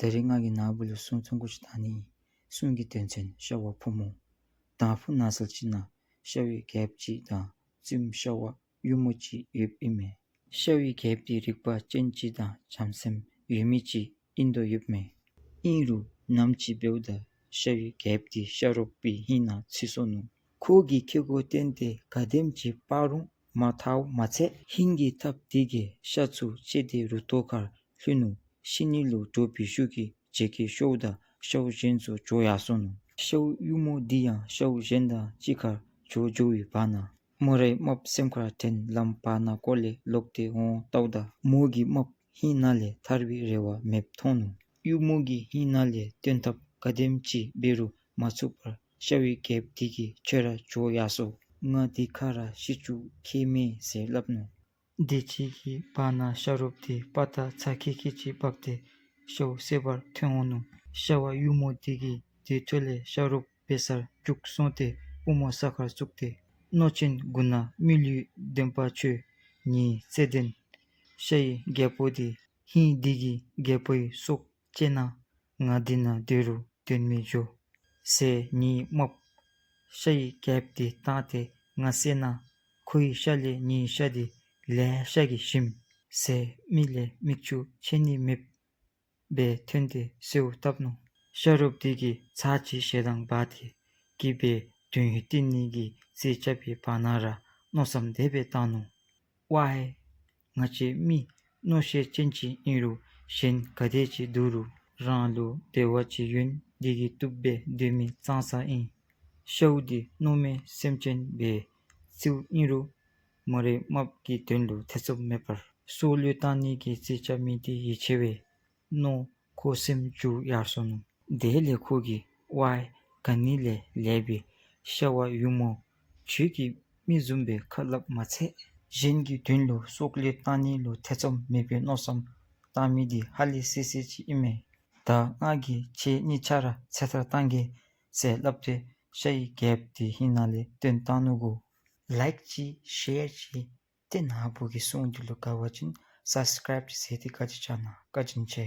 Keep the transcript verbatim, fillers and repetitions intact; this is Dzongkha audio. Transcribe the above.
ད་རིས་ང་གིས་ནཱ་བུ་ལུ་སྲུང་ཆུང་ཀུ་ཅིག་བཏང་ནི། སྲུང་གི་དོན་ཚན་ཤ་བ་ཕོ་མོ། དང་ཕུ་ནགས་ཚལ་ཅིག་ནང་ཤ་བའི་རྒྱལཔོ་ཅིག་དང་བཙུནམོ་ཤ་བ་གཡུ་མོ་ཅིག་ཡོདཔ་ཨིན་མས། ཤ་བའི་རྒྱལཔོ་འདི་རིག་པ་ཅན་ཅིག་དང་བྱམས་སེམས་ཡོད་མི་ཅིག་ཨིན་དོ་ཡོདཔ་མས། ཨིན་རུང་ནམ་ཅིག་འབདཝ་ད་ཤ་བའི་རྒྱལཔོ་འདི་ཤ་རོགསཔ་གི་ཧིང་ནང་ཚུད་སོ་ནུག། ཁོ་གིས་ཁེ་ཀོ་བཏོན་ཏེ་ག་དེམ་ཅིག་སྤར་རུང་མ་ཐརཝ་མ་ཚད་ཧིང་གི་ཐགཔ་དེ་གིས་ཤ་ཚུ་བཅད་དེ་རུ་ཏོ་ཁར་ལྷོད་ནུག། ཤི་ནི་ལུ་འདྲོག་པའི་ཤུགས་ཀྱིས་བྱེ་ཁལ་ཤོརཝ་ད་ཤཝ་གཞན་ཚུ་བྱོག་ཡར་སོ་ནུག། ཤཝ་གཡུ་མོ་འདི་ཡང་ཤཝ་གཞན་དང་གཅིག་ཁར་བྱོག་འགྱོ་བའི་བར་ན་མོ་རའི་རྨགཔ་སེམས་ཁར་དྲན་ལམ་བར་ན་སྐོར་ལས་ལོག་སྟེ་འོང་བལྟཝ་ད་མོ་གི་རྨགཔ་ཧིང་ནང་ལས་ཐར་བའི་རེ་བ་མེདཔ་མཐོང་ནུག། གཡུ་མོ་གི་ཧིང་ནང་ལས་བཏོན་ཐབས་ག་དེམ་ཅིག་འབད་རུང་མ་ཚུགས་པར་ཤ་བའི་རྒྱལཔོ་དེ་གིས་ཁྱོད་ར་བྱོག་ཡར་སོང་། ང་འདི་ཁར་ར་ཤི་བཅུག་ཁེ་མེད་ཟེར་སླབ་ནུག། དེ་ཅིག་གི་བར་ན་ཤ་རོགསཔ་དེ་དཔའ་རྟགས་ཚ་ཁེ་ཁེ་ཅིག་འབག་སྟེ་ཤཝ་བསད་པར་ཐོན་འོང་ནུག། ཤ་བ་གཡུ་མོ་དེ་གིས་དེ་འཕྲོ་ལས་ཤ་རོགསཔ་འབད་སར་རྒྱུགས་སོང་སྟེ་པུས་མོ་ས་ཁར་བཙུགས་ཏེ། མནོ་ཅན་མགུ་ན་མི་ལུས་འདོན་པ་ཁྱོད་ངེའི་བརྩེ་ལྡན་ཤ་ཡི་རྒྱལ་པོ་དེ་ཧིང་འདི་གི་རྒྱལ་པོའི་སྲོག་བཅད་ན་ང་འདི་ནང་སྡོད་རུང་དོན་མེད་འགྱོ་ཟེར་ངེའི་རྨགཔ་ཤ་ཡི་རྒྱལཔོ་དེ་བཏང་སྟེ་ང་བསད་ན་ཁོའི་ཤ་ལས་ངེའི་ཤ་དེ་ལེ་ཤ་གིས་ཞིམ་ཟེར་མིག་ལས་མིག་ཆུ་ཆད་ནི་མེདཔ་སྦེ་ཐོན་ཏེ་གསོལཝ་བཏབ་ནུག། ཤ་རོགསཔ་དེ་གིས་ཚར་གཅིག་ཞེ་སྡང་འབར་ཏེ་གི་སྦེ་དོན་ཡོད་བསྟན་ནི་གི་རྩིས་རྐྱབ་པའི་བར་ན་ར་མནོ་བསམ་དེ་སྦེ་བཏང་ནུག། ཝའི་ང་བཅས་མི་མནོ་ཤེས་ཅན་ཅིག་ཨིན་རུང་གཞན་ག་དེ་ཅིག་འདུག་རུང་རང་ལུ་བདེ་བ་ཅིག་ཡོད་ནི་དེ་གིས་བཏུབ་སྦེ་སྡོད་མི་ཙང་ཙ་ཨིན། ཤཝ་འདི་མནོ་མེད་སེམས་ཅན་སྦེ་རྩིཝ་ཨིན་རུང་མོ་རའི་རྨགཔ་གི་དོན་ལུ་ཐེ་ཚོམ་མེད་པར་སྲོག་བློས་བཏང་ནི་གི་རྩིས་རྐྱབ་མི་དེ་ཡིད་ཆེས་པས། མནོ་ཁོ་སེམས་འགྱུར་ཡར་སོ་ནུག། དེ་ལས་ཁོ་གིས་ཝའི་ག་ནི་ལས་ལེགས་པའི་ཤ་བ་གཡུ་མོ་ཁྱོད་ཀྱིས་མི་བཟུམ་སྦེ་ཁ་སླབ་མ་ཚད་གཞན་གྱི་དོན་ལུ་སྲོག་བློས་བཏང་ནི་ལུ་ཐེ་ཚོམ་མེད་པའི་མནོ་བསམ་བཏང་མི་འདི་ཧ་ལས་སི་སི་ཅིག་ཨིན་མས། ད་ང་གིས་ཁྱེད་གཉིས་ཆ་ར་ཚེ་ཐར་བཏང་གེ་ཟེར་སླབ་སྟེ་ཤ་ཡི་རྒྱལཔོ་དེ་ཧིང་ནང་ལས་བཏོན་བཏང་ནུག་གོ། ལའིཀ་ཅིག་ཤེར་ཅིག་ཏེ་ནཱ་བུ་གི་སྲུང་འདི་ལུ་དགའ་བ་ཅིན་སབ་སི་ཀརའིབ་ཅིག་མཛད་དེ་བཀའ་དྲིན་བསྐྱང་གནང་། བཀའ་དྲིན་ཆེ།